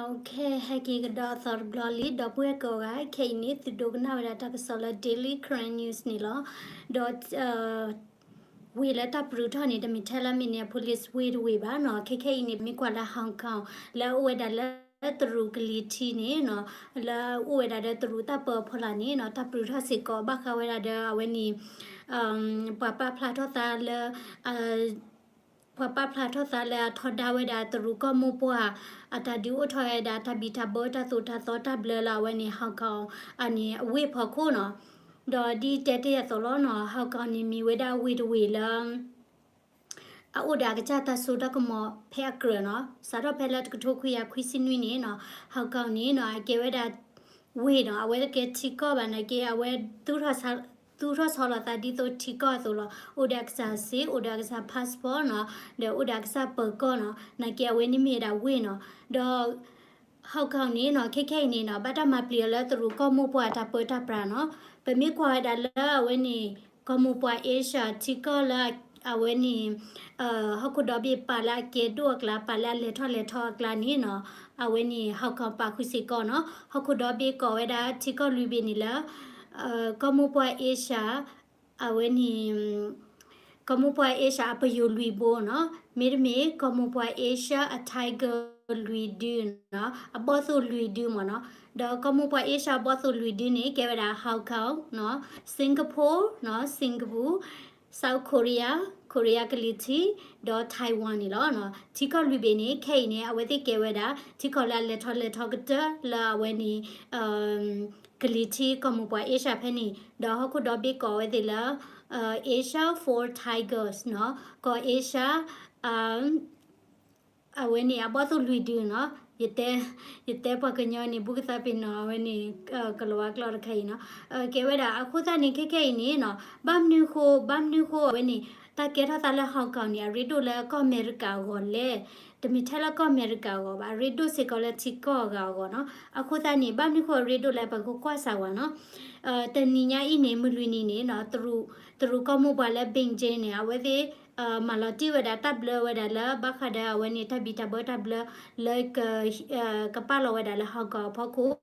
Okay, ဟဲက့ၤကဒီးအသီတဘျီလံ ဒီပုၢ်ဝဲၢ်ကိးဂၤ, ခဲအံၤန့ၣ် သုဒိကနၣ်ဝဲဒၣ်တၢ်ကစီၣ်လၢ Daily Karen News န့ၣ်လီၤ. ဒီး ဝ့ၢ်လၢတၢ်ပြူၤထီၣ်န့ၣ် တမ့ၢ်ထဲလၢ Minneapolis ဝ့ၢ်တဝ့ၢ်ဘၣ်နီၤ. ခဲခဲအံၤန့ၣ် မ့ၢ်ကွၢ်လၢ Hong Kong လၢအအိၣ်ဝဲဒၣ်လၢတရူးကလံၤထံးန့ၣ်နီၤ, လၢအအိၣ်ဝဲဒၣ်ဒီးတရူးတၢ်ပၢအဖီလာ်န့ၣ်နီၤ, တၢ်ပြူၤထီၣ်စ့ၢ်ကီး ဘၣ်ဃးဝဲဒၣ်ဒီးအဝဲန့ၣ် ပှၤပာ်ဖျါထီၣ်သးလၢ ပှၤပာ်ဖျါထီၣ်သးလၢအထီဒါဝဲဒၣ်တရူးကီၢ်မိၢ်ပှၢ် အတၢ်ဒုးအိၣ်ထီၣ်ဝဲဒၣ်တၢ်ဘံၣ်တၢ်ဘၢတၢ်သိၣ်တၢ်သီတၢ်ဘျၢလၢအဝဲန့ၣ် Hong Kong အန့ၣ်အဝ့ၢ်ဖီခိၣ်နီၤ. ဒီးဒ်တဲတ့ၢ်အသိးလီၤနီၤ, Hong Kong န့ၣ်မ့ၢ်ဝဲဒၣ်အဝ့ၢ်တဝ့ၢ်လၢ အအိၣ်ဒီးအကစၢ်တၢ်စိတၢ်ကမီၤဖဲအကြၢးနီၤ, စးထီၣ်ဖဲလၢတကထိခွံကယၤခွံဆံနွံန့ၣ်နီၤ, Hong Kong န့ၣ်နီၤ အကဲဝဲဒၣ်ဝ့ၢ်နီၤ, အဝဲတကဲထံကီၢ်ဘၣ်နာ်က့, အဝဲ သူၣ်ထီၣ်ဆီလီၤသးဒ်သိးထံကီၢ်အသိးလီၤ. အိၣ်ဒီးအကစၢ်စ့, အိၣ်ဒီးအကစၢ် passport နီၤ, ဒီးအိၣ်ဒီးအကစၢ်ပၢၤကီၢ်နီၤ, နာ်က့အဝဲန့ၣ်မ့ၢ်ဝဲဒၣ်ဝ့ၢ်နီၤ. ဒီး Hong Kong န့ၣ်နီၤ, ခဲခဲအံၤန့ၣ်နီၤ, ဘၣ်တၢ်မၤပျံၤအီၤလၢတရူးကီၢ်မိၢ်ပှၢ်တၢ်ပၢတၢ်ပြးနီၤ. ပမ့ၢ်ကွၢ်ဝဲဒၣ်လၢအဝဲန့ၣ် ကီၢ်မိၢ်ပှၢ် Asia ထံကီၢ်လၢအဝဲန့ၣ် ဟီၣ်ခိၣ်ဒီဘ့ၣ်ပာ်လၢအကဲဒိၣ်အကျါ, ပာ်လၢအလဲၤထီၣ်လဲၤထီအကျါန့ၣ်နီၤ, အဝဲန့ၣ် Hong Kong ပာ်ဃုာ်စ့ၢ်ကီးနီၤ. ဟီၣ်ခိၣ်ဒီဘ့ၣ်ကိးဝဲဒၣ်ထံကီၢ်လွံၢ်ဘ့ၣ်န့ၣ်လၢ ကီၢ်မိၢ်ပှၢ် Asia အဝဲန့ၣ် ကီၢ်မိၢ်ပှၢ် Asia အပယိၤလွံၢ်ဘိနီၤ, မ့တမ့ၢ် ကီၢ်မိၢ်ပှၢ် Asia အ tiger လွံၢ်ဒုနီၤ, အဘီၣ်သိၣ်လွံၢ်ဒုမ့ၢ်နီၤ. ဒီးကီၢ်မိၢ်ပှၢ် Asia အဘီၣ်သိၣ်လွံၢ်ဒုန့ၣ် ကဲဝဲဒၣ် Hong Kong နီၤ, Singapore နီၤ, Singapore, South Korea, ခိရံယါကလံၤထံး, ဒီး Taiwan န့ၣ်လီၤ. ထံကီၢ်လွံၢ်ဘ့ၣ်န့ၣ် ခဲအံၤန့ၣ် အဝဲသ့ၣ်ကဲဝဲဒၣ် ထံကီၢ်လၢအလဲၤထီၣ်လဲၤထီကတၢၢ်လၢအဝဲန့ၣ် ကလံၤထံးကီၢ်မိၢ်ပှၢ် Asia ဖဲန့ၣ်, ဒီးဟီၣ်ခိၣ်ဒီဘ့ၣ်ကိးဝဲသ့ၣ်လၢ Asia Four Tigers နီၤ, ကီၢ် Asia အဝဲန့ၣ် အဘီၣ်သိၣ်လွံၢ်ဒုနီၤ, ယတဲ ယတဲပှၤကညီန့ၣ် ဘူးကသးပ့ၤနီၣ် အဝဲန့ၣ် ကလၤဝါကျိာ်တခါအံၤနီၤ, ကဲဝဲဒၣ်အဃိသတးန့ၣ် ခဲခဲအံၤန့ၣ်နီၤ, ဘၣ်မနုၤဃိ ဘၣ်မနုၤဃိအဝဲန့ၣ် တၢ်ကဲထီၣ်သးလၢ Hong Kong န့ၣ် အရ့ဒိၣ်လၢကီၢ်အမဲရကၤအဂီၢ်လဲၣ်, တမ့ၢ်ထဲလၢကီၢ်အမဲရကၤအဂီၢ်ဘၣ်, အရ့ဒိၣ်စ့ၢ်ကီးလၢထံကီၢ်အဂၤအဂီၢ်နီၤ. အဃိသတးန့ၣ် ဘၣ်မနုၤဃိအရ့ဒိၣ်လဲၣ် ပကကွၢ်စၢ်ဝဲနီၤ. တနံၤညါအံၤန့ၣ် မုၢ်လွံၢ်နံၤန့ၣ်နီၤ, တရူးကီၢ်မိၢ်ပှၢ်လၢ Beijing န့ၣ် အဝဲသ့ၣ် မၤလီၤတံၢ်ဝဲဒၣ်တၢ်ဘျၢဝဲဒၣ်လၢ ဘၣ်ဃးဒီးအဝဲန့ၣ် တၢ်ဘံၣ်တၢ်ဘၢတၢ်ဘျၢလၢ ကပာ်လီၤဝဲဒၣ်လၢ Hong Kong အဖီခိၣ်,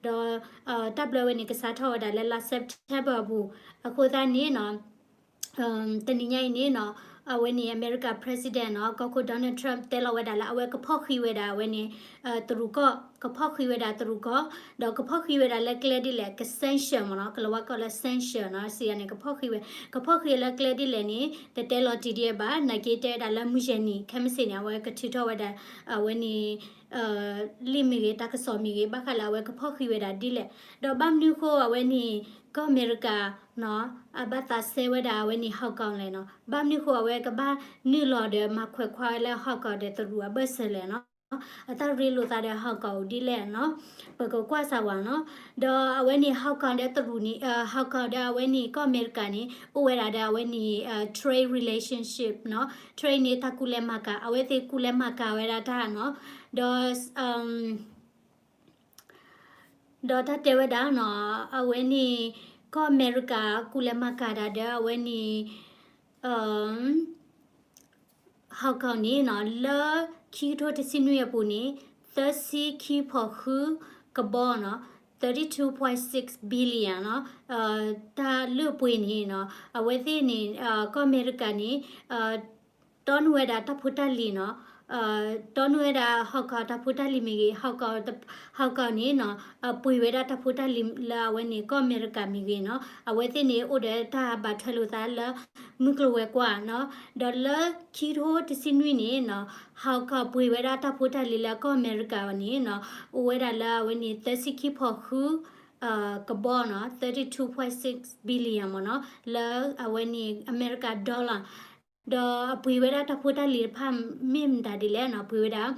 ဒီးတၢ်ဘျၢဝဲန့ၣ် ကစးထီၣ်ဝဲဒၣ်လၢလါ September အပူၤ, အဃိသတးန့ၣ်နီၤ တနံၤညါအံၤန့ၣ်နီၤ, အဝဲန့ၣ် အမဲရကၤ president နီၤ, ကီၢ်ခိၣ် Donald Trump တဲလီၤဝဲဒၣ်လၢ အဝဲကဖီၣ်ဃံးဝဲဒၣ်အဝဲန့ၣ် တရူးကီၢ်, ကဖီၣ်ဃံးဝဲဒၣ်တရူးကီၢ်, ဒီးကဖီၣ်ဃံးဝဲဒၣ်လၢကျဲဒ်လဲၣ်, က sanction မ့ၢ်နီၤ, ကလၤဝါကျိာ်လၢ sanction နီၤ, စံးယၤန့ၣ် ကဖီၣ်ဃံးဝဲ, ကဖီၣ်ဃံးလၢကျဲဒ်လဲၣ်န့ၣ် တတဲလီၤတံၢ်ဒံးဘၣ်, နာ်က့တဲဝဲဒၣ်လၢမုၢ်ယဲၢ်နံၤ ခဲမုၢ်ဆ့ၣ်န့ၣ် အဝဲကထုးထီၣ်ဝဲဒၣ် အဝဲန့ၣ် လံာ်မ့ၢ်ဂ့ၤ တၢ်ကစီၣ်မ့ၢ်ဂ့ၤ ဘၣ်ဃးလၢအဝဲကဖီၣ်ဃံးဝဲဒၣ်ဒ်လဲၣ်, ဒီးဘၣ်မနုၤဃိအဝဲန့ၣ် ကီၢ်အမဲရကၤနီၤ, အဘၣ်သးစဲဝဲဒၣ်အဝဲန့ၣ် Hong Kong လဲၣ်နီၤ, ဘၣ်မနုၤဃိအဝဲကဘၣ်နုာ်လီၤဒီးမၤခွဲးခွါဝဲလၢ Hong Kong ဒီးတရူးအဘၢၣ်စၢၤလဲၣ်နီၤ, အတၢ်ရ့လိာ်သးဒီး Hong Kong ဒ်လဲၣ်နီၤ, ပကကွၢ်စၢ်ဝဲနီၤ. ဒီးအဝဲန့ၣ် Hong Kong ဒီးတရူးန့ၣ်, Hong Kong ဒီးအဝဲန့ၣ် ကီၢ်အမဲရကၤန့ၣ် အိၣ်ဝဲဒၣ်ဒီးအဝဲန့ၣ် trade relationship နီၤ, trade န့ၣ် တၢ်ကူလဲၤမၤကၤ, အဝဲသ့ၣ်ကူလဲၤမၤကၤဝဲဒၣ်တၢ်နီၤ, ဒီး ဒီးတၢ်တဲဝဲဒၣ်နီၤ, အဝဲန့ၣ် ကီၢ်အမဲရကၤကူလဲၤမၤကၤဒၣ်ဒီးအဝဲန့ၣ် Hong Kong န့ၣ်နီၤ, လၢခံကထိတဆံနွံအပူၤန့ၣ် သၢဆံခံဖီၣ်ဃုကဘီနီၤ, thirty two point six billion နီၤ, တၢ်လၢပှ့ၤန့ၣ်နီၤ, အဝဲသ့ၣ်န့ၣ် ကီၢ်အမဲရကၤန့ၣ် တီနုာ်ဝဲဒၣ်တၢ်ဖိတၢ်လံၤနီၤ, တီနုာ်ဝဲဒၣ် Hong Kong တၢ်ဖိတၢ်လံၤမ့ၢ်ဂ့ၤ, Hong Kong န့ၣ်နီၤ, ပှ့ၤဝဲဒၣ်တၢ်ဖိတၢ်လံၤလၢအဝဲန့ၣ် ကီၢ်အမဲရကၤမ့ၢ်ဂ့ၤနီၤ, အဝဲသ့ၣ်န့ၣ် အိၣ်ဒီးတၢ်ဘၣ်ထွဲလိာ်သးလၢ မုၢ်ကျိၤဝဲၤကွာ်နီၤ, ဒီးလၢခံကထိတဆံနွံန့ၣ်နီၤ, Hong Kong ပှ့ၤဝဲဒၣ်တၢ်ဖိတၢ်လံၤလၢကီၢ်အမဲရကၤန့ၣ်နီၤ, အိၣ်ဝဲဒၣ်လၢအဝဲန့ၣ် သၢဆံခံဖီၣ်ဃု ကဘီနီၤ, thirty two point six billion မ့ၢ်နီၤ, လၢအဝဲန့ၣ် အမဲရကၤ dollar ဒီးအပှ့ၤဝဲဒၣ်တၢ်ဖိတၢ်လံၤတဖၣ်မ့ၢ်မတၤဒ်လဲၣ်နီၤ, ပှ့ၤဝဲဒၣ်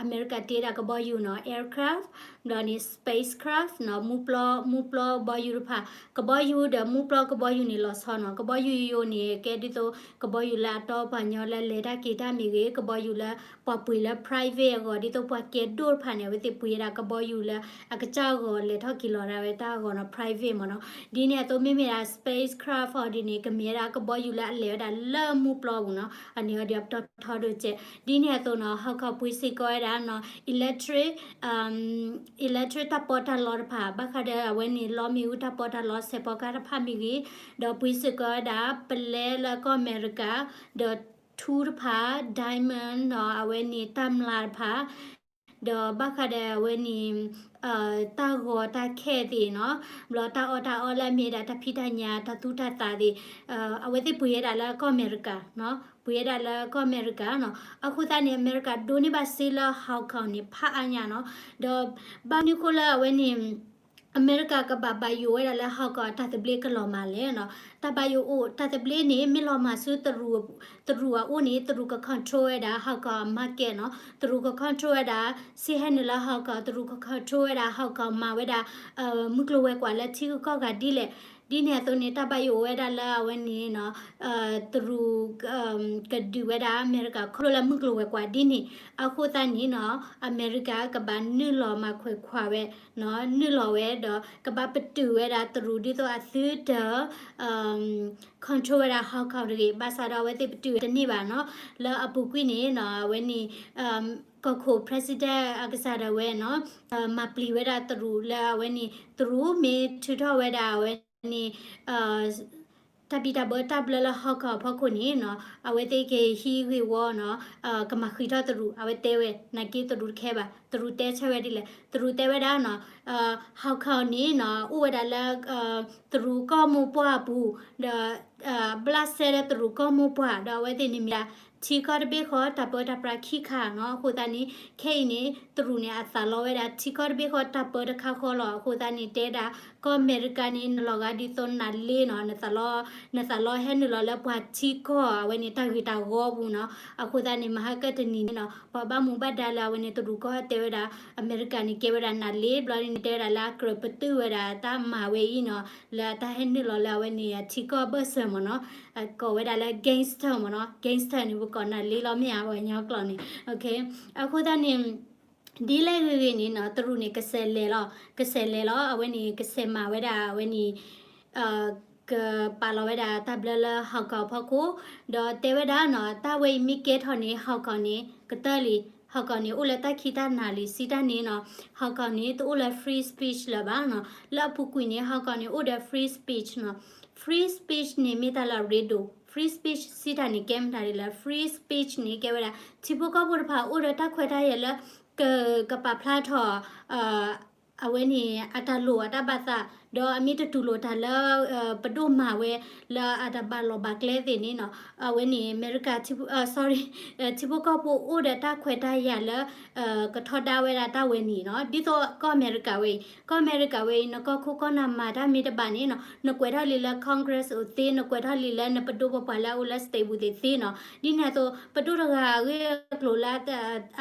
အမဲရကၤတ့ဝဲဒၣ်ကဘီယူၤနီၤ, aircraft, ဒီးန့ၣ် spacecraft နီၤ, မူပျီ, မူပျီကဘီယူၤတဖၣ်, ကဘီယူၤဒီးမူပျီကဘီယူၤန့ၣ်လီၤဆီနီၤ, ကဘီယူၤယိယိန့ၣ် ကဲဒ်သိးကဘီယူၤလၢအတီပှၤကညီလၢလဲၤတၢ်က့ၤတၢ်မ့ၢ်ဂ့ၤ, ကဘီယူၤလၢပှၤပှ့ၤလၢ private အဂီၢ်, ဒ်သိးပှၤကဲဒိၣ်တဖၣ်န့ၣ် အဝဲသ့ၣ်ပှ့ၤဝဲဒၣ်ကဘီယူၤလၢအကစၢ်အဂီၢ်လဲၤထီၣ်က့ၤလီၤဒၣ်ဝဲတၢ်အဂီၢ်နီၤ, private မ့ၢ်နီၤ, ဒ်န့ၣ်အသိးမ့မ့ၢ်ဒၣ် spacecraft အီၤဒ်န့ၣ် ကမ့ၢ်ဝဲဒၣ်ကဘီယူၤလၢအလဲၤဝဲဒၣ်လၢမူ ပျီပူၤနီၤ, အန့ၣ်အီၤဒီးပတီၢ်ထီဒိၣ်စဲး, ဒ်န့ၣ်အသိးနီၤ Hong Kong ပှ့ၤစ့ၢ်ကီးဝဲဒၣ်နီၤ electric electric တၢ်ပီးတၢ်လီတဖၣ် ဘၣ်ဃးဒီးအဝဲန့ၣ်လီမ့ၣ်အူတၢ်ပီးတၢ်လီ စဲးဖီကါတဖၣ်မ့ၢ်ဂ့ၤ, ဒီးပှ့ၤစ့ၢ်ကီးဝဲဒၣ် ပလဲလၢကီၢ်အမဲရကၤ, ဒီးထူတဖၣ် diamond နီၤ အဝဲန့ၣ်တၢ်မျၢ်တဖၣ် ဒီးဘၣ်ဃးဒီးအဝဲန့ၣ် တၢ်ဂီၤတၢ်ခဲးသ့ၣ်နီၤ, ဘျီတၢ်အီၣ်တၢ်အီလၢအမ့ၢ်ဒၣ်တၢ်ဖံးတၢ်ညၣ်တၢ်သူတၢ်သးသ့ၣ်, အဝဲသ့ၣ်ပှ့ၤဝဲဒၣ်လၢကီၢ်အမဲရကၤနီၤ, ပှ့ၤဝဲဒၣ်လၢကီၢ်အမဲရကၤနီၤ, အဃိသတးန့ၣ် အမဲရကၤဒိးန့ၢ်ဘၣ်စ့လၢ Hong Kong န့ၣ် ဖးအါညါနီၤ, ဒီးဘၣ်မနုၤဃိလၢအဝဲန့ၣ် အမဲရကၤကဘၣ်ဘၣ်ယိၣ်ဝဲဒၣ်လၢ Hong Kong တၢ်သဘျ့ကလီၤမၢ်လဲၣ်နီၤ, တၢ်ဘၣ်ယိၣ်အိၣ် တၢ်သဘျ့န့ၣ် မ့ၢ်လီၤမၢ်ဆူ တရူးအအိၣ်န့ၣ် တရူးက control ဝဲဒၣ် Hong Kong market နီၤ, တရူးက control ဝဲဒၣ် စ့ဟဲနုာ်လၢ Hong Kong, တရူးက control ဝဲဒၣ် Hong Kong မၤဝဲဒၣ် မုၢ်ကျိၤဝဲၤကွာ်လၢထံဂုၤကီၢ်ဂၤဒ်လဲၣ်, ဒ်န့ၣ်အသိးန့ၣ် တၢ်ဘၣ်ယိၣ်အိၣ်ဝဲဒၣ်လၢအဝဲန့ၣ်နီၤ တရူး ကဒုးဝဲဒၣ်အမဲရကၤခီဖျိလၢမုၢ်ကျိၤဝဲၤကွာ်ဒ်န့ၣ်, အဃိသတးန့ၣ်နီၤ အမဲရကၤကဘၣ်နုာ်လီၤမၤခွဲးခွါဝဲ နုာ်လီၤဝဲဒီးကဘၣ်ပတုာ်ဝဲဒၣ်တရူးဒ်သိးအသုတ control ဝဲဒၣ် Hong Kong တဂ့ၤ, ဘၣ်ဆၣ်ဒီးအဝဲသ့ၣ်ပတုာ်ဝဲတန့ၢ်ဘၣ်နီၤ, လၢအပူၤကွံာ်န့ၣ်နီၤ အဝဲန့ၣ် ကီၢ်ခိၣ် president အကစၢ်ဒၣ်ဝဲနီၤ မၤပျံၤဝဲဒၣ်တရူးလၢအဝဲန့ၣ် တရူးမ့ၢ်ထုးထီၣ်ဝဲဒၣ်အဝဲန့ၣ် တၢ်ဘံၣ်တၢ်ဘၢတၢ်ဘျၢလၢ Hong Kong အဖီခိၣ်န့ၣ်နီၤ အဝဲသ့ၣ်ကဟံးဂ့ၢ်ဝီနီၤ ကမၤဃံးထီၣ်တရူး အဝဲတဲဝဲ နာ်က့တရူးတခဲဘၣ် တရူးတဲဆၢဝဲဒ်လဲၣ် တရူးတဲဝဲဒၣ်နီၤ Hong Kong န့ၣ်နီၤ အိၣ်ဝဲဒၣ်လၢ တရူးကီၢ်မိၢ်ပှၢ်အပူၤ ဒီး ဘျၣ်စဲလၢတရူးကီၢ်မိၢ်ပှၢ် ဒီးအဝဲသ့ၣ်န့ၣ်မ့ၢ်ဒၣ် ထံကီၢ်တဘ့ၣ်ဃီတၢ်ပၢတၢ်ပြးခံခါနီၤ အဃိသတးန့ၣ် ခဲအံၤန့ၣ် တရူးန့ၣ် အသးလီဝဲဒၣ်ထံကီၢ်တဘ့ၣ်ဃီတၢ်ပၢတခါဃီလီၤ အဃိသတးန့ၣ် တဲဒၣ် ကီၢ်အမဲရကၤန့ၣ် နလီၤဂာ်ဒ်သိးနးလ့နီၤ နသးလီ နသးလီဟဲနုာ်လီၤလၢပှၤထံကီၢ်အဝဲန့ၣ် တၢ်ဂ့ၤတၢ်ဂီၤပူၤနီၤ အဃိသတးန့ၣ် မဟါကတနံၤန့ၣ်နီၤ ပှၤဘၣ်မူဘၣ်ဒါလၢအဝဲန့ၣ် တရူးကီၢ်တဲဝဲဒၣ် အမဲရကၤန့ၣ် ကဲဝဲဒၣ်နးလ့ ဘျီန့ၣ် တဲဝဲဒၣ်လၢအကြၢးပတုာ်ဝဲဒၣ်တၢ်မၤဝဲအံၤနီၤ လၢအတၢ်ဟဲနုာ်လီၤလၢအဝဲန့ၣ် ထံကီၢ်ဘၢၣ်စၢၤမ့ၢ်နီၤ ကိးဝဲဒၣ်လၢ gangster မ့ၢ်နီၤ gangster န့ၣ် ပကိးနးလ့လီၤမ့ၢ်ဧါ ပှၤကညီကျိာ်န့ၣ် အဃိသတးန့ၣ် ဒ်လဲၣ်ဂ့ၤဂ့ၤန့ၣ်နီၤ တရူးန့ၣ် ကစဲးလဲၤလီၤ ကစဲးလဲၤလီၤ အဝဲန့ၣ် ကစဲးမၤဝဲဒၣ် အဝဲန့ၣ် ကပာ်လီၤဝဲဒၣ်တၢ်ဘျၢလၢ Hong Kong အဖီခိၣ် ဒီးတဲဝဲဒၣ်နီၤ တၢ်ဝဲအံၤမ့ၢ်ကဲထီၣ်န့ၣ် Hong Kong န့ၣ် ကတၢၢ်လံ Hong Kong န့ၣ် အိၣ်လၢတၢ်ခံးတၢ်နၤလံ စံးတၢ်န့ၣ်နီၤ Hong Kong န့ၣ် တအိၣ်လၢ free speech လၢၤဘၣ်နီၤ လၢအပူၤကွံာ်န့ၣ် Hong Kong န့ၣ် အိၣ်ဒီး free speech နီၤ free speech န့ၣ် မ့ၢ်တၢ်လၢအရ့ဒိၣ် free speech စံးတၢ်န့ၣ် ကဲမတၤဒ်လဲၣ် free speech န့ၣ် ကဲဝဲဒၣ် ထံဖိကီၢ်ဖိတဖၣ် အိၣ်ဒီးတၢ်ခွဲးတၢ်ယာ်လၢ က ကပာ်ဖျါထီၣ် အဝဲန့ၣ် အတၢ်လိၣ်အတၢ်ဘၣ်သး ဒီးအမ့ၢ်တတူၢ်လိာ်တၢ်လၢ ပဒိၣ်မၤဝဲ လၢအတၢ်ဘၣ်လီၢ်ဘၣ်ကျဲသ့ၣ်န့ၣ်နီၤ အဝဲန့ၣ် အမဲရကၤ ထံဖိ sorry ထံဖိကီၢ်ဖိအိၣ်ဒီးတၢ်ခွဲးတၢ်ယာ်လၢ ကထီဒါဝဲဒၣ်တၢ်ဝဲန့ၣ်နီၤ ဒ်သိးကီၢ်အမဲရကၤဝဲအံၤ ကီၢ်အမဲရကၤဝဲအံၤ နကီၢ်ခိၣ်ကီၢ်နၢ်မၤတၢ်မ့ၢ်တဘၣ်န့ၣ်နီၤ နကွဲးထီၣ်လံလၢ Congress အိၣ်သ့ နကွဲးထီၣ်လံလၢနပဒိၣ်ပပှၢ်လၢအအိၣ်လၢ state ပူၤသ့ၣ်သ့နီၤ ဒ်န့ၣ်အသိး ပဒိၣ်တဂၤအဂ့ၢ်အကျိၤလၢ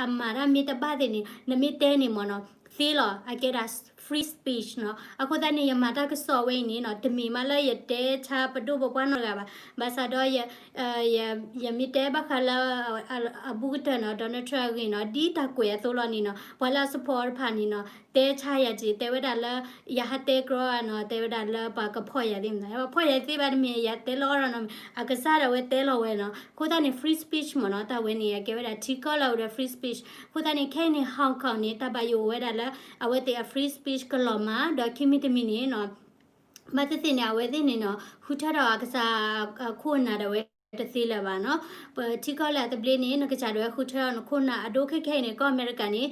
အမၤတၢ်မ့ၢ်တဘၣ်သ့ၣ်န့ၣ် နမ့ၢ်တဲန့ၣ်မ့ၢ်နီၤ သ့လီၤ အကဲဒၣ် free speech နီၤ အဃိသတးန့ၣ် ယမၤတၢ်ကစီၣ်ဝဲအံၤန့ၣ်နီၤ တမ့ၢ်မးလၢယတဲဆါပဒိၣ်ပပှၢ်နီတဂၤဘၣ် ဘၣ်ဆၣ်ဒီး ယမ့ၢ်တဲဘၣ်ဃးလၢ အဘူးကတၢၢ်နီၤ Donald Trump အဂ့ၢ်နီၤ ဒ်တၢ်ကွဲးအသိးလီၤန့ၣ်နီၤ ပှၤလၢအ support တဖၣ်န့ၣ်နီၤ တဲဆါယၤက့ၤ တဲဝဲဒၣ်လၢ ယဟးတဲကြီနီၤ တဲဝဲဒၣ်လၢပှၤကဖီၣ်ယၤသ့ၣ်မနီၤ ပှၤဖီၣ်ယၤသ့ဘၣ်တမ့ၢ် ယတဲလီၤအီၣ်ဒီးနီၤ အကစၢ်ဒၣ်ဝဲတဲလီၤဝဲနီၤ အဃိသတးန့ၣ် free speech မ့ၢ်နီၤ တၢ်ဝဲန့ၣ် အကဲဝဲဒၣ်ထံကီၢ်လၢအအိၣ်ဒီး free speech အဃိသတးန့ၣ် ခဲအံၤန့ၣ် Hong Kong န့ၣ် တၢ်ဘၣ်ယိၣ်အိၣ်ဝဲဒၣ်လၢ အဝဲသ့ၣ်အ free speech ကလီၤမၢ် ဒီးခံမံၤတမံၤန့ၣ်နီၤ ဘၣ်သ့ၣ်သ့ၣ်န့ၣ် အဝဲသ့ၣ်န့ၣ်နီၤ ဃုထၢထီၣ်အကစၢ်အခိၣ်အနၢ်ဒၣ်ဝဲ တသ့လၢၤဘၣ်နီၤ ပထံကီၢ်လၢအသဘျ့န့ၣ် နကစၢ်ဒၣ်ဝဲဃုထၢထီၣ်နခိၣ်နၢ်အဒိခဲခဲအံၤန့ၣ် ကီၢ်အမဲရကၤန့ၣ်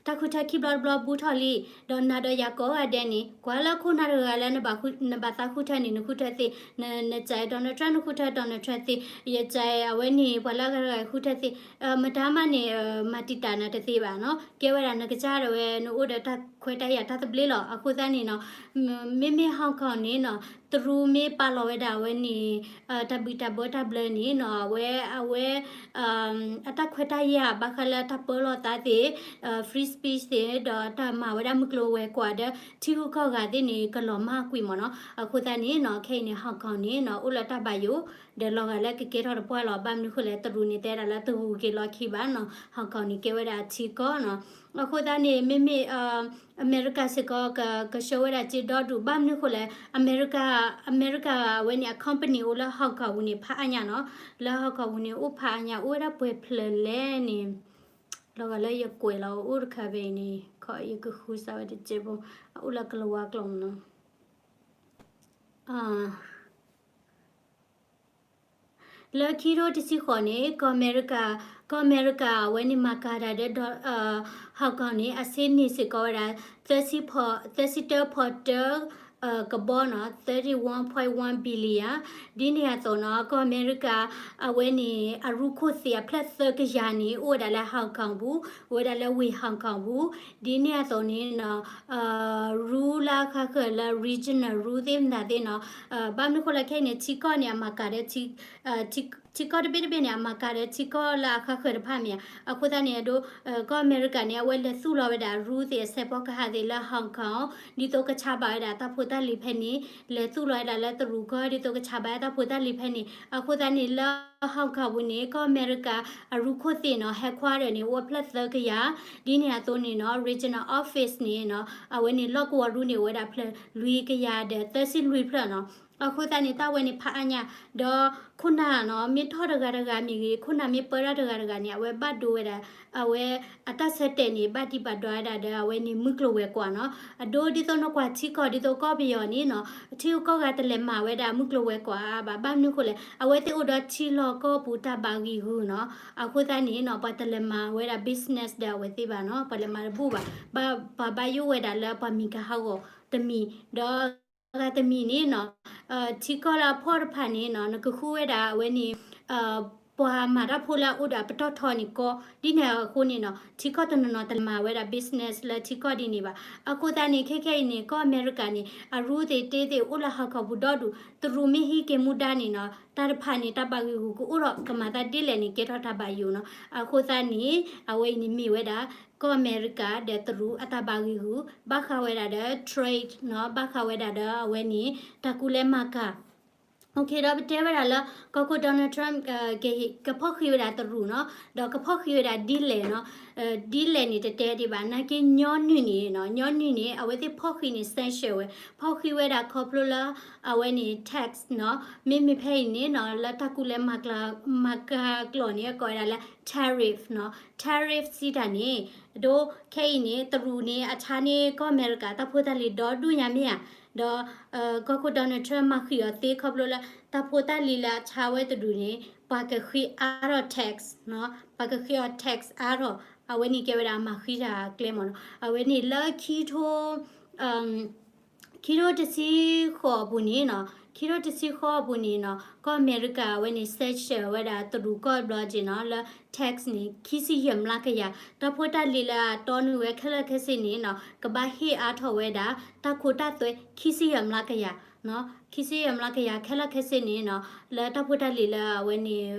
တၢ်ဃုထၢခံဘျီတဘျီဘူးထီၣ်လံ ဒီးနၤဒီးယၤကိးဂၤဒဲးန့ၣ် ကွၢ်လၢခိၣ်နၢ်တဂၤလၢ နဘၣ်သးဃုထၢန့ၣ် နဃုထၢသ့ နကစၢ် Donald Trump နဃုထၢ Donald Trump သ့ ယကစၢ်အဝဲန့ၣ် ပှၤလၢအဂၤတဂၤဃုထၢသ့ မတၤမးန့ၣ် မၤတံာ်တာ်နၤတသ့ဘၣ်နီၤ ကဲဝဲဒၣ်နကစၢ်ဒၣ်ဝဲ နအိၣ်ဒီးတၢ်ခွဲးတၢ်ယာ်တၢ်သဘျ့လီၤ အဃိသတးန့ၣ်နီၤ မ့မ့ၢ် Hong Kong န့ၣ်နီၤ တရူးမ့ၢ်ပာ်လီၤဝဲဒၣ်အဝဲန့ၣ် တၢ်ဘံၣ်တၢ်ဘၢတၢ်ဘျၢန့ၣ်နီၤ အဝဲ အဝဲ အတၢ်ခွဲးတၢ်ယာ်ဘၣ်ဃးလၢတၢ်ပၢလီၤသးသ့ၣ် free speech သ့ၣ် ဒီးတၢ်မၤဝဲဒၣ်မုၢ်ကျိၤဝဲၤကွာ်ဒီး ထံဂုၤကီၢ်ဂၤသ့ၣ်န့ၣ် ကလီၤမၢ်ကွံာ်မ့ၢ်နီၤ အဃိသတးန့ၣ်နီၤ ခဲအံၤန့ၣ် Hong Kong န့ၣ်နီၤ အိၣ်လၢတၢ်ဘၣ်ယိၣ် ဒီးလီၤဂာ်လၢကကဲထီၣ်တပှၢ်လီၤ ဘၣ်မနုၤဃိလဲၣ် တရူးန့ၣ်တဲဒၣ်လၢတဂုၤက့ၤလီၢ်ခံဘၣ်နီၤ Hong Kong န့ၣ် ကဲဝဲဒၣ်အထံကီၢ်နီၤ အဃိသတးန့ၣ် မ့မ့ၢ် အမဲရကၤစ့ၢ်ကီး ကဆှၢဝဲဒၣ်စ့ဒီဒူၣ် ဘၣ်မနုၤဃိလဲၣ် အမဲရကၤ အမဲရကၤအဝဲန့ၣ် အ company အိၣ်လၢ Hong Kong ပူၤန့ၣ် ဖးအါညါနီၤ, လၢ Hong Kong ပူၤန့ၣ် အိၣ်ဖးအါညါ အိၣ်ဝဲဒၣ်ပှဲၤဖျၢၣ်လဲၣ်န့ၣ်, လီၤဂာ်လၢယကွဲးလီၤအိၣ်တခါဖဲအံၤန့ၣ် ခီယကဃုစးဝဲတစဲးဖိ, အအိၣ်လၢကလၤဝါကျိာ်မနီၤ. လၢခံထိတဆံဃိးန့ၣ် ကီၢ်အမဲရကၤ, ကီၢ်အမဲရကၤအဝဲန့ၣ်မၤကၤတၢ်ဒီး Hong Kong န့ၣ် အဆ့န့ၢ်စ့ၢ်ကီးဝဲဒၣ် သၢဆံဖီ, သၢဆံတၢဖီတၢ ကဘီနီၤ, thirty one point one billion. ဒ်န့ၣ်အသိးနီၤ ကီၢ်အမဲရကၤ အဝဲန့ၣ် အရူခိၣ်သ့ၣ်အဖျၢၣ်သၢကယၤန့ၣ် အိၣ်ဝဲဒၣ်လၢ Hong Kong ပူၤ, အိၣ်ဝဲဒၣ်လၢဝ့ၢ် Hong Kong ပူၤ, ဒ်န့ၣ်အသိးန့ၣ်နီၤ ရူလၢအဃါဃၢၤလၢ regional ရူသ့ၣ်မတၤသ့ၣ်နီၤ, ဘၣ်မနုၤဃိလၢခဲအံၤန့ၣ် ထံကီၢ်န့ၣ် အမၤကၤဒီး ထံကီၢ်တဘ့ၣ်တဘ့ၣ်န့ၣ် အမၤကၤဒီးထံကီၢ်လၢအဃါဃၢၤတဖၣ်မ့ၢ်ဧါ. အဃိသတးန့ၣ် အဒိ ကီၢ်အမဲရကၤန့ၣ် အဝဲလဲၤသူၣ်လီၤဝဲဒၣ်ရူသ့ၣ်အဆဲးဖီကဟၣ်သ့ၣ်လၢ Hong Kong ဒ်သိးကဆါဘၣ်ဝဲဒၣ်တၢ်ဖိတၢ်လံၤဖဲန့ၣ်, လဲၤသူၣ်လီၤဝဲဒၣ်လၢတရူးကီၢ် ဒ်သိးကဆါဘၣ်ဝဲတၢ်ဖိတၢ်လံၤဖဲန့ၣ်. အဃိသတးန့ၣ် လၢ Hong Kong ပူၤန့ၣ် ကီၢ်အမဲရကၤအရူခိၣ်သ့ၣ်နီၤ headquarter န့ၣ် အိၣ်ဖျၢၣ်သၢကယၤ, ဒ်န့ၣ်အသိးန့ၣ်နီၤ regional office န့ၣ်နီၤ အဝဲန့ၣ်လီၢ်ကဝီၤရူန့ၣ် အိၣ်ဝဲဒၣ်ဖျၢၣ်လွံၢ်ကယၤဒီးသၢဆံလွံၢ်ဖျၢၣ်နီၤ. အဃိသတးန့ၣ် တၢ်ဝဲန့ၣ်ဖးအါညါ, ဒီးခိၣ်နၢ်နီၤ မ့ၢ်ထီၣ်တဂၤတဂၤမ့ၢ်ဂ့ၤ ခိၣ်နၢ်မ့ၢ်ပၢတၢ်တဂၤတဂၤန့ၣ် အဝဲဘၣ်ဒိဝဲဒၣ် အဝဲအတၢ်ဆၢတဲာ်န့ၣ် ဘၣ်ဒံးဘၣ်ဒွးဝဲဒၣ်ဒီး အဝဲန့ၣ်မုၢ်ကျိၤဝဲၤကွာ်နီၤ. အဒိဒ်သိးနကွၢ်ထံကီၢ်ဒ်သိးကီၢ်ပယီၤန့ၣ်နီၤ ထံဂုၤကီၢ်ဂၤတလဲၤမၤဝဲဒၣ်မုၢ်ကျိၤဝဲၤကွာ်အါဘၣ်. ဘၣ်မနုၤဃိလဲၣ် အဝဲသ့ၣ်အိၣ်ဒီးထံလီၢ်ကီၢ်ပူၤတၢ်ဘၣ်ဂံာ်ဂူာ်နီၤ. အဃိသတးန့ၣ်နီၤ ပှၤတလဲၤမၤဝဲဒၣ် business ဒီးအဝဲသ့ၣ်ဘၣ်နီၤ, ပှၤလဲၤမၤတဘူၣ်ဘၣ်. ဘၣ်ပှၤဘၣ်ယိၣ်ဝဲဒၣ်လၢပှၤမံၤကဟးဂီၤတမံၤ ဒီးဂၤတမံၤန့ၣ်နီၤ ထံကီၢ်လၢအဖှီၣ်တဖၣ်န့ၣ်နီၤ နကဃုဝဲဒၣ်အဝဲန့ၣ် ပှၤမၤတၢ်ဖိလၢအအိၣ်ဒီးအပတီၢ်ထီန့ၣ်ကီ, ဒ်န့ၣ်အဃိန့ၣ်နီၤ ထံကီၢ်တနီၤနီၤတလဲၤမၤဝဲဒၣ် business လၢထံကီၢ်ဒ်န့ၣ်ဘၣ်. အဃိသတးန့ၣ် ခဲခဲအံၤန့ၣ် ကီၢ်အမဲရကၤန့ၣ် အရူသ့ၣ်တ့သ့ၣ်အိၣ်လၢ Hong Kong ပူၤဒီဒူၣ်, တရူးမ့ၢ်ဟံးက့ၤမူဒါန့ၣ်နီၤ တၢ်တဖၣ်န့ၣ် တၢ်ဘၣ်ဂံာ်ဂူာ်ကအိၣ်ဒီးကမၤသးဒ်လဲၣ်န့ၣ် ကဲထီၣ်တၢ်ဘၣ်ယိၣ်နီၤ. အဃိသတးန့ၣ် အဝဲအံၤန့ၣ်မ့ၢ်ဝဲဒၣ် ကီၢ်အမဲရကၤဒီးတရူးအတၢ်ဘၣ်ဂံာ်ဂူာ် ဘၣ်ဃးဝဲဒၣ်ဒီး trade နီၤ, ဘၣ်ဃးဝဲဒၣ်ဒီးအဝဲန့ၣ် တၢ်ကူၣ်လဲၤမၤကၤ ဒီးပတဲဝဲဒၣ်လၢ ကီၢ်ခိၣ် Donald Trump ကဖီၣ်ဃံးဝဲဒၣ်တရူးနီၤ, ဒီးကဖီၣ်ဃံးဝဲဒၣ်ဒ်လဲၣ်နီၤ, ဒ်လဲၣ်န့ၣ် တတဲဒံးဘၣ်. နာ်က့ညီနုၢ်န့ၣ်နီၤ, ညီနုၢ်န့ၣ် အဝဲသ့ၣ်ဖီၣ်ဃံးန့ၣ် sanction ဝဲ, ဖီၣ်ဃံးဝဲဒၣ်ခီဖျိလၢ အဝဲန့ၣ် tax နီၤ, မ့မ့ၢ်ဖဲအံၤန့ၣ်နီၤ လၢတၢ်ကူၣ်လဲၤမၤကၤကျိာ်န့ၣ် ကိးဝဲဒၣ်လၢ tariff နီၤ, tariff စံးတၢ်န့ၣ်, ဒီးခဲအံၤန့ၣ် တရူးန့ၣ် အဆါန့ၢ်ကီၢ်အမဲရကၤတၢ်ဖိတၢ်လံၤဒီဒူၣ်ညါမ့ၢ်ဧါ, ဒီး ကီၢ်ခိၣ် Donald Trump မၤဃံးအီၤသ့ခီဖျိလၢ တၢ်ဖိတၢ်လံၤလၢအဆါဝဲတဒူၣ်န့ၣ် ပှၤကဃ့အါထီၣ် tax နီၤ, ပှၤကဃ့အီၤ tax အါထီၣ်, အဝဲန့ၣ်ကဲဝဲဒၣ် မၤဃံးတၢ်ကျဲမ့ၢ်နီၤ, အဝဲန့ၣ်လၢခံထိ ခံထိတဆံဃိးအပူၤန့ၣ်နီၤ, ခံထိတဆံဃိးအပူၤန့ၣ်နီၤ ကီၢ်အမဲရကၤအဝဲန့ၣ် sanction ဝဲဒၣ်တရူးကီၢ်ဘျီက့နီၤ လၢ tax န့ၣ် ခံဆံယဲၢ်မျးကယၤ, တၢ်ဖိတၢ်လံၤလၢအတီနုာ်ဝဲခဲလၢာ်ခဲဆ့န့ၣ်နီၤ ကဘၣ်ဟ့ၣ်အါထီၣ်ဝဲဒၣ် တၢ်ခိတၢ်သွဲ ခံဆံယဲၢ်မျးကယၤ, ခံဆံယဲၢ်မျးကယၤခဲလၢာ်ခဲဆ့န့ၣ်နီၤ လၢတၢ်ဖိတၢ်လံၤလၢအဝဲန့ၣ်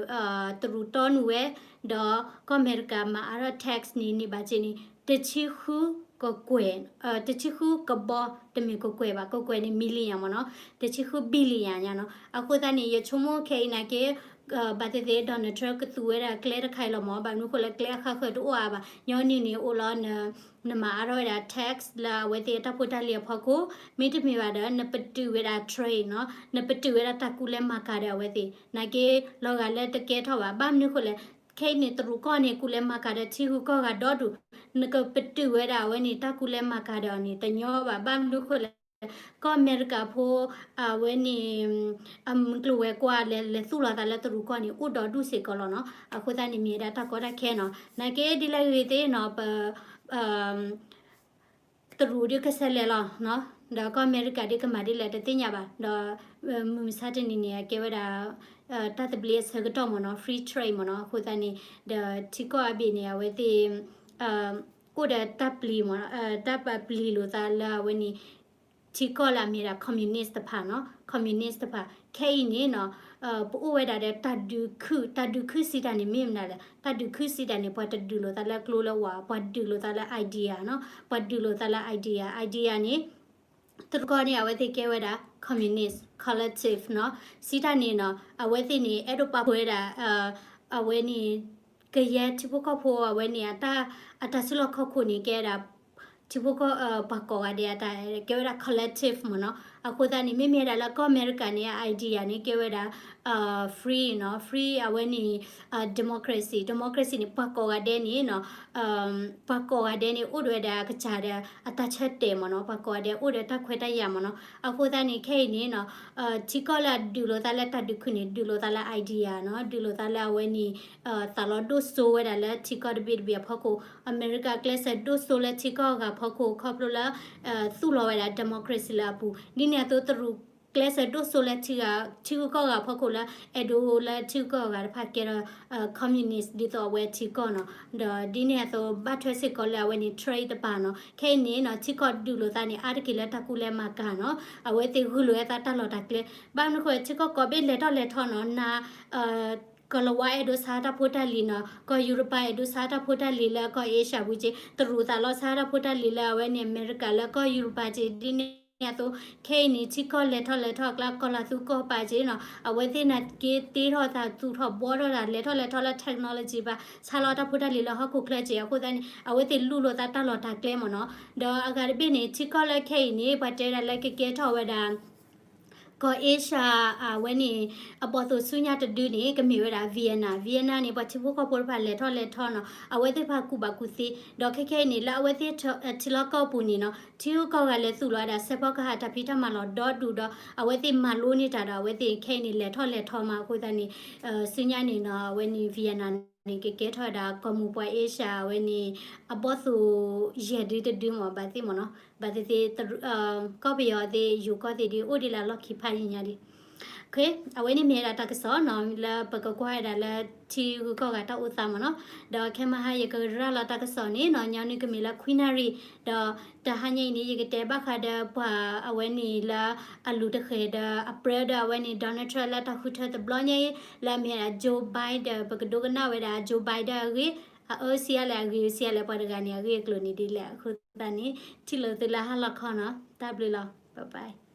တရူးတီနုာ်ဝဲ ဒီးကီၢ်အမဲရကၤမၤအါထီၣ် tax န့ၣ် န့ၢ်ဘၣ်က့န့ၣ် တဆံဃုကကွဲၢ်, တဆံဃုကဘီ တမ့ၢ်ကကွဲၢ်ဘၣ်, ကကွဲၢ်န့ၣ် million မ့ၢ်နီၤ, တဆံဃု billion ညါနီၤ. အဃိသတးန့ၣ် ယဆိကမိၣ်ခဲအံၤနာ်က့ ဘၣ်သ့ၣ်သ့ၣ် Donald Trump ကသူဝဲဒၣ်ကျဲတခါအံၤလီၤမ့ၢ်, ဘၣ်မနုၤဃိလၢကျဲအဃါဃၢၤတအိၣ်အါဘၣ်, ညီနုၢ်န့ၣ်အိၣ်လီၤ နမၤအါထီၣ်ဝဲဒၣ် tax လၢအဝဲသ့ၣ်အတၢ်ဖိတၢ်လံၤအဖီခိၣ်, မ့တမ့ၢ်ဘၣ်ဒီး နပတုာ်ဝဲဒၣ် trade နီၤ, နပတုာ်ဝဲဒၣ်တၢ်ကူၣ်လဲၤမၤကၤဒီးအဝဲသ့ၣ်, နာ်က့လီၤဂာ်လၢတကဲထီၣ်ဘၣ်. ဘၣ်မနုၤဃိလဲၣ်, ခဲအံၤန့ၣ် တရူးကီၢ်န့ၣ် ကူၣ်လဲၤမၤကၤဒီးထံဂုၤကီၢ်ဂၤဒီဒူၣ်, နကပတုာ်ဝဲဒၣ်အဝဲန့ၣ် တၢ်ကူၣ်လဲၤမၤကၤဒီးအီၤန့ၣ် တညီဘၣ်. ဘၣ်မနုၤဃိလဲၣ် ကီၢ်အမဲရကၤဖိ အဝဲန့ၣ် အမုၢ်ကျိၤဝဲၤကွာ်လဲၤ လဲၤသူၣ်လီၤသးလၢတရူးကီၢ်န့ၣ် အိၣ်ဒီဒူၣ်စ့ၢ်ကီးလီၤနီၤ. အဃိသတးန့ၣ်မ့ၢ်ဝဲဒၣ်တၢ်ကီတၢ်ခဲနီၤ. နာ်က့ဒ်လဲၣ်ဂ့ၤသ့ၣ်နီၤ ပ တရူးဒုးကဆဲးလဲၤလီၤနီၤ, ဒီးကီၢ်အမဲရကၤဒုးကမၤဒ်လဲၣ်တသ့ၣ်ညါဘၣ်. ဒီးမုၢ်မဆါတနံၤန့ၣ် အကဲဝဲဒၣ် တၢ်သဘျ့အဆၢကတီၢ်မ့ၢ်နီၤ, free trade မ့ၢ်နီၤ. အဃိသတးန့ၣ် ဒီးထံကီၢ်အဘ့ၣ်န့ၣ် အဝဲသ့ၣ် အိၣ်ဒီးတၢ်ပျံၤမ့ၢ်နီၤ, တၢ်ပျံၤလိာ်သးလၢအဝဲန့ၣ် ထံကီၢ်လၢအမ့ၢ်ဒၣ် communist တဖၣ်နီၤ, communist တဖၣ်. ခဲအံၤန့ၣ်နီၤ ပအိၣ်ဝဲဒၣ်ဒီးတၢ်ဒုးခုၣ်, တၢ်ဒုးခုၣ်စံးတၢ်န့ၣ်မ့ၢ်မနုၤလဲၣ်, တၢ်ဒုးခုၣ်စံးတၢ်န့ၣ် ပှၤတဒုးလိာ်သးလၢကျိလၢဝၢ်, ပှၤဒုးလိာ်သးလၢ idea နီၤ, ပှၤဒုးလိာ်သးလၢ idea, idea န့ၣ် တရူးကီၢ်န့ၣ် အဝဲသ့ၣ်ကဲဝဲဒၣ် communist collective နီၤ, စံးတၢ်န့ၣ်နီၤ အဝဲသ့ၣ်န့ၣ် အဲၣ်ဒိးပာ်ဖှိၣ်ဝဲဒၣ် အဝဲန့ၣ် ကယဲၢ်ထံဖိကီၢ်ဖိအဝဲန့ၣ် အတၢ် အတၢ်စုလီၢ်ခီၣ်ခိၣ်န့ၣ် ကဲဝဲဒၣ် ထံဖိကီၢ် ပှၤကိးဂၤဒဲးအတၢ် ကဲဝဲဒၣ် collective မ့ၢ်နီၤ. အဃိသတးန့ၣ် မ့မ့ၢ်ဒၣ်လၢကီၢ်အမဲရကၤန့ၣ် idea န့ၣ် ကဲဝဲဒၣ် free နီၤ, free အဝဲန့ၣ် democracy, democracy န့ၣ် ပှၤကိးဂၤဒဲးန့ၣ်နီၤ ပှၤကိးဂၤဒဲးန့ၣ် အိၣ်ဒီးဝဲဒၣ်ကစၢ်ဒီး အတၢ်ဆၢတဲာ်မ့ၢ်နီၤ, ပှၤကိးဂၤဒဲးအိၣ်ဒီးတၢ်ခွဲးတၢ်ယာ်မ့ၢ်နီၤ. အဃိသတးန့ၣ် ခဲအံၤန့ၣ်နီၤ ထံကီၢ်လၢအဒုးလိာ်သးလၢတၢ်ဒုးခုန့ၣ် ဒုးလိာ်သးလၢ idea နီၤ, ဒုးလိာ်သးလၢအဝဲန့ၣ် သးလီၤဒိၣ်စိဝဲဒၣ်လၢထံကီၢ်တဘ့ၣ်တဘ့ၣ်အဖီခိၣ်, အမဲရကၤကျဲးစၢးဒိၣ်စိလၢထံကီၢ်အဂၤဖီခိၣ် ခီဖျိလၢ သူၣ်လီၤဝဲဒၣ် democracy လၢအပူၤ, ဒ်န့ၣ်အသိး တရူးကျဲးစၢးဒိၣ်စိလၢထံဂၤ ထံဂုၤကီၢ်ဂၤဖီခိၣ်လၢ အဲၣ်ဒိးလၢထံဂုၤကီၢ်ဂၤတဖၣ်ကဲထီၣ် communist ဒ်သိးအဝဲထံကီၢ်နီၤ, ဒီးဒ်န့ၣ်အသိး ဘၣ်ထွဲစ့ၢ်ကီးလၢအဝဲန့ၣ် trade တပၤနီၤ. ခဲအံၤန့ၣ်နီၤ ထံကီၢ်ဒုးလိာ်သးန့ၣ် အါတက့ၢ်လၢတၢ်ကူၣ်လဲၤမၤကၤနီၤ, အဝဲသ့ၣ်ဂုာ်လိာ်ဝဲသးတၢ်လီၢ်တၢ်ကျဲ, ဘၣ်မနုၤဃိ ထံကီၢ်ကိးဘ့ၣ်လဲၤထီၣ်လဲၤထီနီၤ, န ကီၢ်လၤဝါအဲၣ်ဒိးဆါတၢ်ဖိတၢ်လံၤနီၤ, ကီၢ်ယူရပၤအဲၣ်ဒိးဆါတၢ်ဖိတၢ်လံၤလၢကီၢ်အ့ရှၢၣ်ပူၤက့, တရူးသးလီဆါတၢ်ဖိတၢ်လံၤလၢအဝဲန့ၣ် အမဲရကၤလၢကီၢ်ယူရပၤက့, ဒ်န့ၣ်အသိး ခဲအံၤန့ၣ် ထံကီၢ်လဲၤထီၣ်လဲၤထီအကျါ ကီၢ်လၤသူကီၢ်ပၤက့နီၤ, အဝဲသ့ၣ်နာ်က့တ့ထီၣ်သး သူၣ်ထီၣ်ဘှီထီၣ်သး လဲၤထီၣ်လဲၤထီလၢ technology ဘၣ် ဆါလီၤတၢ်ဖိတၢ်လံၤလၢဟီၣ်ခိၣ်ချၢက့, အဃိသတးန့ၣ် အဝဲသ့ၣ်လူၤလိာ်သးတၢ်လီၢ်တၢ်ကျဲမ့ၢ်နီၤ, ဒီးအဂၤတဘ့ၣ်န့ၣ် ထံကီၢ်လၢခဲအံၤန့ၣ် ပှၤတဲဝဲဒၣ်လၢကကဲထီၣ်ဝဲဒၣ် ကီၢ်အ့ရှၢၣ် အဝဲန့ၣ် အဘီၣ်သိၣ်ဆူညါတဒုန့ၣ် ကမ့ၢ်ဝဲဒၣ် Vietnam, Vietnam န့ၣ် ပှၤထံဖိကီၢ်ဖိတဖၣ်လဲၤထီၣ်လဲၤထီနီၤ, အဝဲသ့ၣ်တဖၣ်ကူၣ်ဘၣ်ကူၣ်သ့, ဒီးခဲခဲအံၤန့ၣ် လၢအဝဲသ့ၣ်ထံလီၢ်ကီၢ်ပူၤန့ၣ်နီၤ ထံဂုၤကီၢ်ဂၤလဲၤသူၣ်လီၤဝဲဒၣ် စဲးဖီကဟၣ်တၢ်ဖံးတၢ်မၤလီၤဒီဒူၣ်ဒီး အဝဲသ့ၣ်မၤလိန့ၢ်တၢ်ဒီး အဝဲသ့ၣ်ခဲအံၤန့ၣ် လဲၤထီၣ်လဲၤထီမး အဃိသတးန့ၣ် ဆူညါန့ၣ်နီၤ အဝဲန့ၣ် Vietnam န့ၣ် ကကဲထီၣ်ဝဲဒၣ် ကီၢ်မုၢ်ပှၢ်အ့ရှၢၣ် အဝဲန့ၣ် အဘီၣ်သိၣ်ယဲၢ်ဒုတဒုမး ဘၣ်သ့ၣ်မ့ၢ်နီၤ, ဘၣ်သ့ၣ်သ့ၣ် ကီၢ်ပယီၤသ့ၣ် ယိၤကီၢ်သ့ၣ်ဒ် အိၣ်ဒံးလၢအလီၢ်ခံဖးယံာ်ညါဒံး. အဝဲန့ၣ်မ့ၢ်ဝဲဒၣ်တၢ်ကစီၣ်နီၤ လၢပကကွၢ်ဝဲဒၣ်လၢထံဂုၤကီၢ်ဂၤတၢ်အိၣ်သးမ့ၢ်နီၤ, ဒီးခဲမဟါယကရၤလီၤတၢ်ကစီၣ်န့ၣ်နီၤ ညီနုၢ်ကမ့ၢ်လၢခွံနၣ်ရံၣ်, ဒီးတဟါညါအံၤန့ၣ် ယကတဲဘၣ်ဃးဒီးပှၤအဝဲန့ၣ်လၢအလူၤတဃဲၤဒီး အပြၢဒီးအဝဲန့ၣ် Donald Trump လၢတၢ်ဃုထၢတဘျီညါအံၤ လၢအမ့ၢ်ဝဲဒၣ် Joe Biden, ပကဒိကနၣ်ဝဲဒၣ် Joe Biden အဂ့ၢ် အအၢစံးအါလဲၣ် အဂ့ၢ်စံးအါလဲၣ် ပှၤတဂၤန့ၣ် အဂ့ၢ်အကျိၤန့ၣ်ဒ်လဲၣ်. အဃိသတးန့ၣ် ထံၣ်လိာ်သုလၢဟါလီၤခီနီၤ, တၢ်ဘျုးလီၤ, bye bye.